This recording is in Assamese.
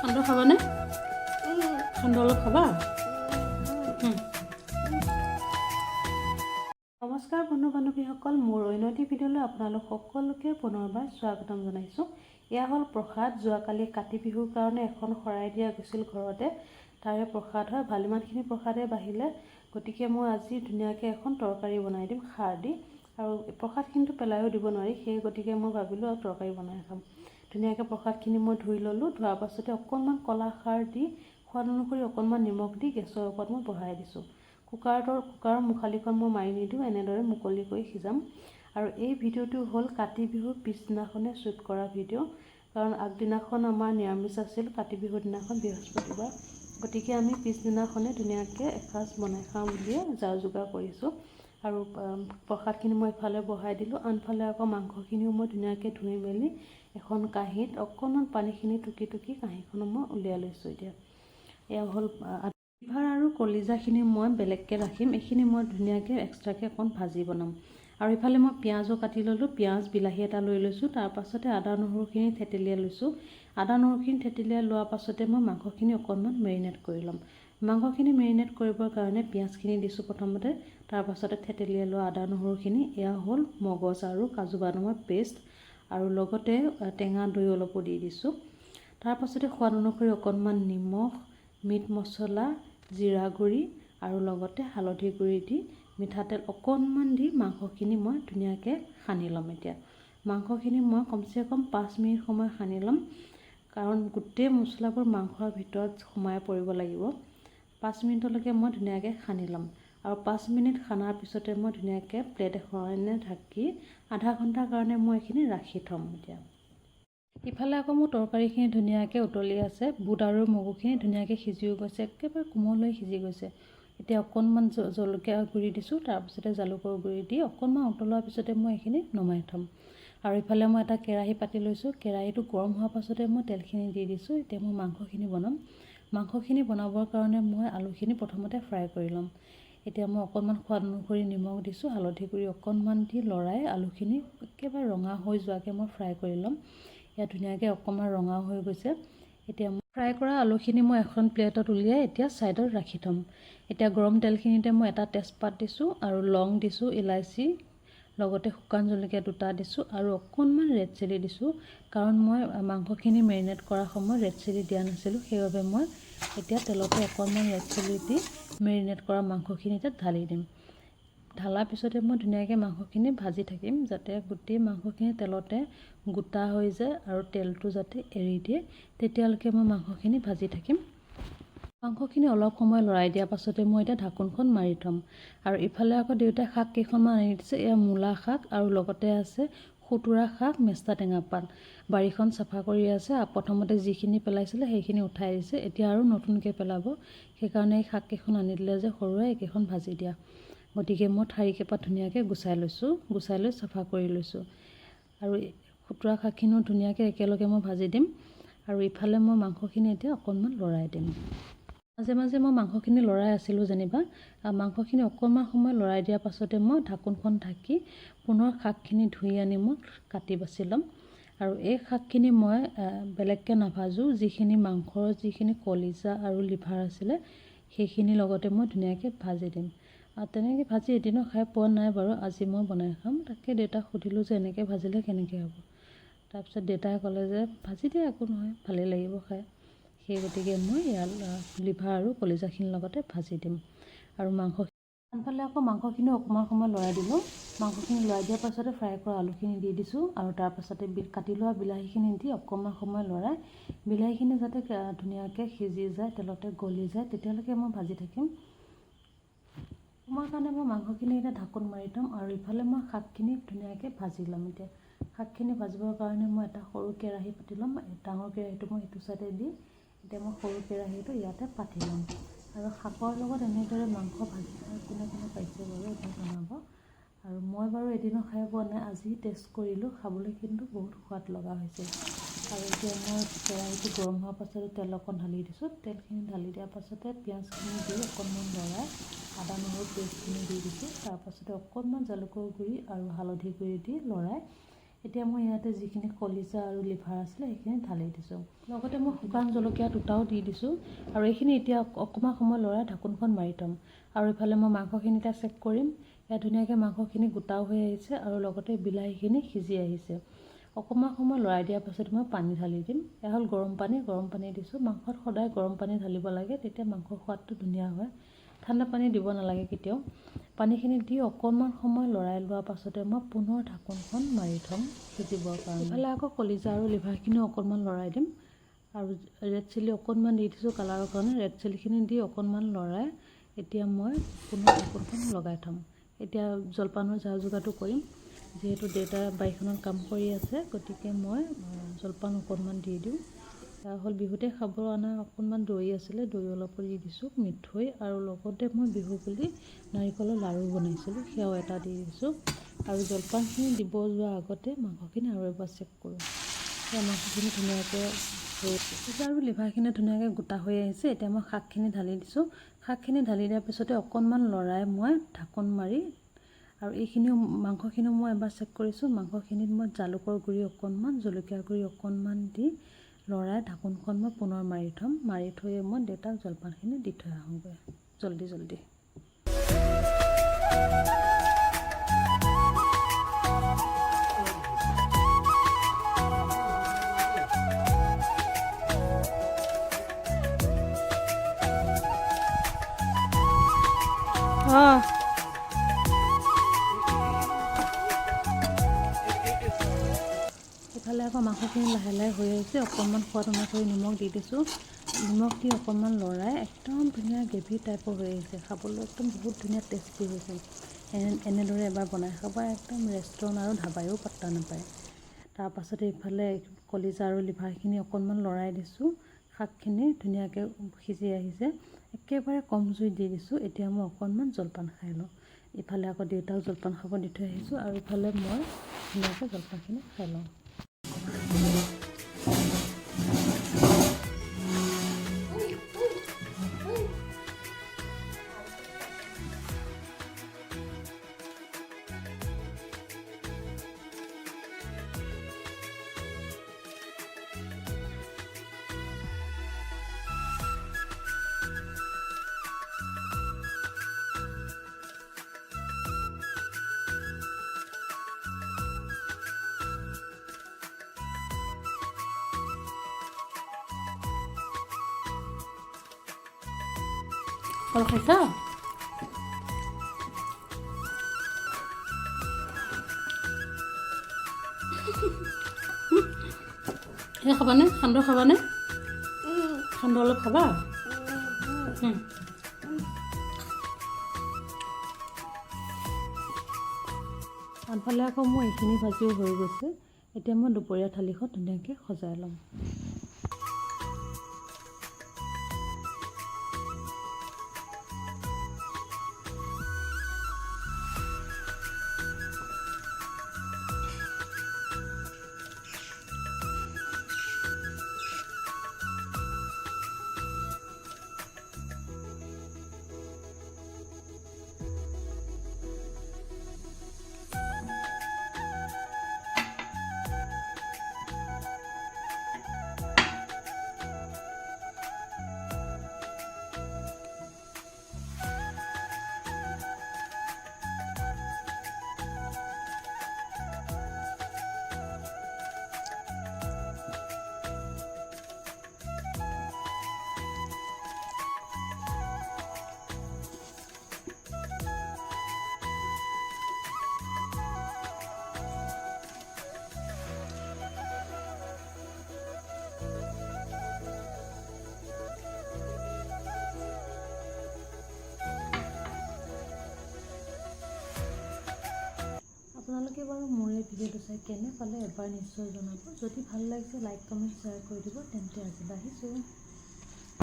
সান্দহ খাবানে? সান্দহ অলপ খাবা? নমস্কাৰ বন্ধু বান্ধৱীসকল, মোৰ অন্য এটি ভিডিঅ'লৈ আপোনালোক সকলোকে পুনৰবাৰ স্বাগতম জনাইছোঁ। এয়া হ'ল প্ৰসাদ। যোৱাকালি কাতি বিহুৰ কাৰণে এখন শৰাই দিয়া গৈছিল ঘৰতে, তাৰে প্ৰসাদ হয়। ভালেমানখিনি প্ৰসাদে বাঢ়িলে, গতিকে মই আজি ধুনীয়াকৈ এখন তৰকাৰী বনাই দিম খাৰ দি। আৰু প্ৰসাদখিনিতো পেলাইও দিব নোৱাৰি, সেই গতিকে মই ভাবিলোঁ আৰু তৰকাৰী বনাই খাম। ধুনীয়াকৈ প্ৰসাদখিনি মই ধুই ল'লোঁ। ধোৱাৰ পাছতে অকণমান ক'লা খাৰ দি, সোৱাদ অনুসৰি অকণমান নিমখ দি গেছৰ ওপৰত মই বহাই দিছোঁ। কুকাৰৰ মুখালিখন মই মাৰি নিদিওঁ, এনেদৰে মুকলি কৰি সিজাম। আৰু এই ভিডিঅ'টো হ'ল কাতি বিহুৰ পিছদিনাখনে শ্বুট কৰা ভিডিঅ', কাৰণ আগদিনাখন আমাৰ নিৰামিষ আছিল, কাতি বিহুৰ দিনাখন বৃহস্পতিবাৰ। গতিকে আমি পিছদিনাখনে ধুনীয়াকৈ এসাঁজ বনাই খাওঁ বুলিয়ে যা যোগাৰ কৰিছোঁ। আৰু প্ৰসাদখিনি মই ইফালে বহাই দিলোঁ, আনফালে আকৌ মাংসখিনিও মই ধুনীয়াকৈ ধুই মেলি এখন কাঁহীত অকণমান পানীখিনি টুকি টুকি কাঁহীখনো মই উলিয়াই লৈছোঁ। এতিয়া এয়া হ'ল লিভাৰ আৰু কলিজাখিনি মই বেলেগকৈ ৰাখিম। এইখিনি মই ধুনীয়াকৈ এক্সট্ৰাকৈ অকণ ভাজি বনাম। আৰু ইফালে মই পিঁয়াজো কাটি ল'লোঁ, পিঁয়াজ বিলাহী এটা লৈ লৈছোঁ। তাৰ পাছতে আদা নহৰুখিনি থেতেলিয়াই লৈছোঁ। আদা নহৰুখিনি থেতেলিয়াই লোৱাৰ পাছতে মই মাংসখিনি অকণমান মেৰিনেট কৰি ল'ম। মাংসখিনি মেৰিনেট কৰিবৰ কাৰণে পিঁয়াজখিনি দিছোঁ প্ৰথমতে, তাৰ পাছতে থেতেলিয়াই লোৱা আদা নহৰুখিনি। এয়া হ'ল মগজ আৰু কাজু বাদামৰ পেষ্ট আৰু লগতে টেঙা দৈ অলপো দি দিছোঁ। তাৰ পাছতে সোৱাদ অনুসৰি অকণমান নিমখ, মিট মছলা, জিৰা গুড়ি আৰু লগতে হালধি গুড়ি দি, মিঠাতেল অকণমান দি মাংসখিনি মই ধুনীয়াকৈ সানি ল'ম। এতিয়া মাংসখিনি মই কমচে কম 5 মিনিট সময় সানি ল'ম, কাৰণ গোটেই মছলাবোৰ মাংসৰ ভিতৰত সোমাই পৰিব লাগিব। 5 মিনিটলৈকে মই ধুনীয়াকৈ সানি ল'ম আৰু 5 মিনিট সানাৰ পিছতে মই ধুনীয়াকৈ প্লেট এখনে ঢাকি আধা ঘণ্টাৰ কাৰণে মই এইখিনি ৰাখি থ'ম। এতিয়া ইফালে আকৌ মোৰ তৰকাৰীখিনি ধুনীয়াকৈ উতলি আছে। বুট আৰু মগুখিনি ধুনীয়াকৈ সিজিও গৈছে, একেবাৰে কোমল হৈ সিজি গৈছে। এতিয়া অকণমান জলকীয়া গুড়ি দিছোঁ, তাৰপিছতে জালুকৰ গুড়ি দি অকণমান উতলোৱাৰ পিছতে মই এইখিনি নমাই থ'ম। আৰু ইফালে মই এটা কেৰাহী পাতি লৈছোঁ। কেৰাহীটো গৰম হোৱাৰ পাছতে মই তেলখিনি দি দিছোঁ। এতিয়া মই মাংসখিনি বনাম। মাংসখিনি বনাবৰ কাৰণে মই আলুখিনি প্ৰথমতে ফ্ৰাই কৰি ল'ম। এতিয়া মই অকণমান সোৱাদ অনুসৰি নিমখ দিছোঁ, হালধি গুড়ি অকণমান দি লৰাই আলুখিনি একেবাৰে ৰঙা হৈ যোৱাকৈ মই ফ্ৰাই কৰি ল'ম। ইয়াত ধুনীয়াকৈ অকণমান ৰঙা হৈ গৈছে। এতিয়া মই ফ্ৰাই কৰা আলুখিনি মই এখন প্লেটত উলিয়াই এতিয়া ছাইডত ৰাখি থ'ম। এতিয়া গৰম তেলখিনিতে মই এটা তেজপাত দিছোঁ আৰু লং দিছোঁ, ইলাচি, লগতে শুকান জলকীয়া দুটা দিছোঁ আৰু অকণমান ৰেড চিলি দিছোঁ, কাৰণ মই মাংসখিনি মেৰিনেট কৰাৰ সময়ত ৰেড চিলি দিয়া নাছিলোঁ। সেইবাবে মই এতিয়া তেলতে অকণমান ৰেড চিলি দি মেৰিনেট কৰা মাংসখিনি তাত ঢালি দিম। ঢালাৰ পিছতে মই ধুনীয়াকৈ মাংসখিনি ভাজি থাকিম, যাতে গোটেই মাংসখিনি তেলতে গোটা হৈ যায় আৰু তেলটো যাতে এৰি দিয়ে, তেতিয়ালৈকে মই মাংসখিনি ভাজি থাকিম। মাংসখিনি অলপ সময় লৰাই দিয়াৰ পাছতে মই এতিয়া ঢাকোনখন মাৰি থ'ম। আৰু ইফালে আকৌ দেউতাই শাক কেইখনমান আনি দিছে। এয়া মূলা শাক আৰু লগতে আছে খুতুৰা শাক, মেষ্টা টেঙা পাত। বাৰীখন চাফা কৰি আছে। প্ৰথমতে যিখিনি পেলাইছিলে সেইখিনি উঠাই দিছে, এতিয়া আৰু নতুনকৈ পেলাব। সেইকাৰণে এই শাককেইখন আনি দিলে যে সৰুৱে এইকেইখন ভাজি দিয়া। গতিকে মই ঠাৰি কেইপাত ধুনীয়াকৈ গুচাই লৈছোঁ, গুচাই লৈ চাফা কৰি লৈছোঁ। আৰু খুতুৰা শাকখিনিও ধুনীয়াকৈ একেলগে মই ভাজি দিম। আৰু ইফালে মই মাংসখিনি এতিয়া অকণমান লৰাই দিম। মাজে মাজে মই মাংসখিনি লৰাই আছিলোঁ যেনিবা। মাংসখিনি অকণমান সময় লৰাই দিয়াৰ পাছতে মই ঢাকোনখন ঢাকি পুনৰ শাকখিনি ধুই আনি মই কাটি বাছি ল'ম। আৰু এই শাকখিনি মই বেলেগকৈ নাভাজোঁ। যিখিনি মাংসৰ যিখিনি কলিজা আৰু লিভাৰ আছিলে, সেইখিনিৰ লগতে মই ধুনীয়াকৈ ভাজি দিম। আৰু তেনেকৈ ভাজি এদিনো খাই পোৱা নাই বাৰু, আজি মই বনাই খাম। তাকে দেউতাক সুধিলোঁ যে এনেকৈ ভাজিলে কেনেকৈ হ'ব? তাৰপিছত দেউতাই ক'লে যে ভাজি দিয়া, একো নহয়, ভালেই লাগিব খাই। সেই গতিকে মই ইয়াৰ লিভাৰ আৰু কলিজাখিনিৰ লগতে ভাজি দিম। আৰু মাংস আনফালে আকৌ মাংসখিনিও অকণমান সময় লৰাই দিলোঁ। মাংসখিনি লৰাই দিয়াৰ পাছতে ফ্ৰাই কৰা আলুখিনি দি দিছোঁ আৰু তাৰপাছতে কাটি লোৱা বিলাহীখিনি দি অকণমান সময় লৰাই, বিলাহীখিনি যাতে ধুনীয়াকৈ সিজি যায়, তেলতে গলি যায়, তেতিয়ালৈকে মই ভাজি থাকিম। সময়ৰ কাৰণে মই মাংসখিনি এতিয়া ঢাকোন মাৰি থ'ম আৰু ইফালে মই শাকখিনি ধুনীয়াকৈ ভাজি ল'ম। এতিয়া শাকখিনি ভাজিবৰ কাৰণে মই এটা সৰু কেৰাহী পাতি ল'ম। ডাঙৰ কেৰাহীটো মই ইটো চাইডে দি এতিয়া মই সৰু কেৰাহীটো ইয়াতে পাতি ল'ম। আৰু শাকৰ লগত এনেদৰে মাংস ভাজি খাই কোনে কোনে পাইছে বাৰু এবাৰ জনাব। আৰু মই বাৰু এদিনো খাই পোৱা নাই, আজি টেষ্ট কৰিলোঁ। খাবলৈ কিন্তু বহুত সোৱাদ লগা হৈছে। আৰু এতিয়া মই কেৰাহীটো গৰম হোৱাৰ পাছতে তেল অকণ ঢালি দিছোঁ। তেলখিনি ঢালি দিয়াৰ পাছতে পিঁয়াজখিনি দি অকণমান লৰাই আদা নহৰু পেষ্টখিনি দি দিছোঁ। তাৰপাছতে অকণমান জালুকৰ গুড়ি আৰু হালধি গুড়ি দি লৰাই এতিয়া মই ইয়াতে যিখিনি কলিজা আৰু লিভাৰ আছিলে সেইখিনি ঢালি দিছোঁ। লগতে মই শুকান জলকীয়া দুটাও দি দিছোঁ। আৰু এইখিনি এতিয়া অকণমান সময় লৰাই ঢাকোনখন মাৰি থ'ম। আৰু ইফালে মই মাংসখিনি এতিয়া চেক কৰিম। ইয়াত ধুনীয়াকৈ মাংসখিনি গোটাও হৈ আহিছে আৰু লগতে বিলাহীখিনি সিজি আহিছে। অকণমান সময় লৰাই দিয়াৰ পাছত মই পানী ঢালি দিম। এয়া হ'ল গৰম পানী, গৰম পানী দিছোঁ। মাংসত সদায় গৰম পানী ঢালিব লাগে, তেতিয়া মাংসৰ সোৱাদটো ধুনীয়া হয়। ঠাণ্ডা পানী দিব নালাগে কেতিয়াও। পানীখিনি দি অকণমান সময় লৰাই লোৱাৰ পাছতে মই পুনৰ ঢাকোনখন মাৰি থ'ম সিজিবৰ কাৰণে। ইফালে আকৌ কলিজা আৰু লিভাৰখিনিও অকণমান লৰাই দিম। আৰু ৰেড চিলি অকণমান দি দিছোঁ কালাৰৰ কাৰণে। ৰেড চিলিখিনি দি অকণমান লৰাই এতিয়া মই পুনৰ ঢাকোনখন লগাই থ'ম। এতিয়া জলপানৰ যা যোগাৰটো কৰিম। যিহেতু দেউতা বাৰীখনত কাম কৰি আছে, গতিকে মই জলপান অকণমান দি দিওঁ। এয়া হ'ল বিহুতে খাব অনা অকণমান দৈ আছিলে, দৈ অলপো দি দিছোঁ, মিঠৈ আৰু লগতে মই বিহু বুলি নাৰিকলৰ লাড়ু বনাইছিলোঁ, সেয়াও এটা দি দিছোঁ। আৰু জলপানখিনি দিব যোৱাৰ আগতে মাংসখিনি আৰু এবাৰ চেক কৰোঁ। সেয়া মাংসখিনি ধুনীয়াকৈ আৰু লিভাৰখিনি ধুনীয়াকৈ গোটা হৈ আহিছে। এতিয়া মই শাকখিনি ঢালি দিছোঁ। শাকখিনি ঢালি দিয়াৰ পিছতে অকণমান লৰাই মই ঢাকোন মাৰি আৰু এইখিনিও মাংসখিনিও মই এবাৰ চেক কৰিছোঁ। মাংসখিনিত মই জালুকৰ গুড়ি অকণমান, জলকীয়া গুড়ি অকণমান দি লৰাই ঢাকোনখন মই পুনৰ মাৰি থ'ম। মাৰি থৈয়ে মই দেউতাক জলপানখিনি দি থৈ আহোঁগৈ জল্দি জল্দি। অঁ। ইফালে আকৌ মাংসখিনি লাহে লাহে হৈ আহিছে। অকণমান সোৱাদ অনুসৰি নিমখ দি দিছোঁ। নিমখ দি অকণমান লৰাই একদম ধুনীয়া গ্ৰেভি টাইপৰ হৈ আহিছে। খাবলৈ একদম বহুত ধুনীয়া টেষ্টি হৈছে। এনেদৰে এবাৰ বনাই খাবা, একদম ৰেষ্টুৰেণ্ট আৰু ধাবায়ো পাত্তা নাপায়। তাৰপাছতে ইফালে কলিজা আৰু লিভাৰখিনি অকণমান লৰাই দিছোঁ। শাকখিনি ধুনীয়াকৈ সিজি আহিছে। একেবাৰে কম জুইত দি দিছোঁ। এতিয়া মই অকণমান জলপান খাই লওঁ। ইফালে আকৌ দেউতাক জলপান খাব দি থৈ আহিছোঁ আৰু ইফালে মই ধুনীয়াকৈ জলপানখিনি খাই লওঁ। কল খাইছা? সেই খাবানে? সান্দহ খাবানে? সান্দহ অলপ খাবা? আনফালে আকৌ মোৰ এইখিনি ভাজিও হৈ গৈছে। এতিয়া মই দুপৰীয়া থালিখন ধুনীয়াকৈ সজাই ল'ম। আপোনালোকে বাৰু মোৰ এই ভিডিঅ'টো চাই কেনে পালে এবাৰ নিশ্চয় জনাব। যদি ভাল লাগিছে, লাইক, কমেণ্ট, শ্বেয়াৰ কৰি দিব। তেন্তে আজিলৈ আহিছোঁ।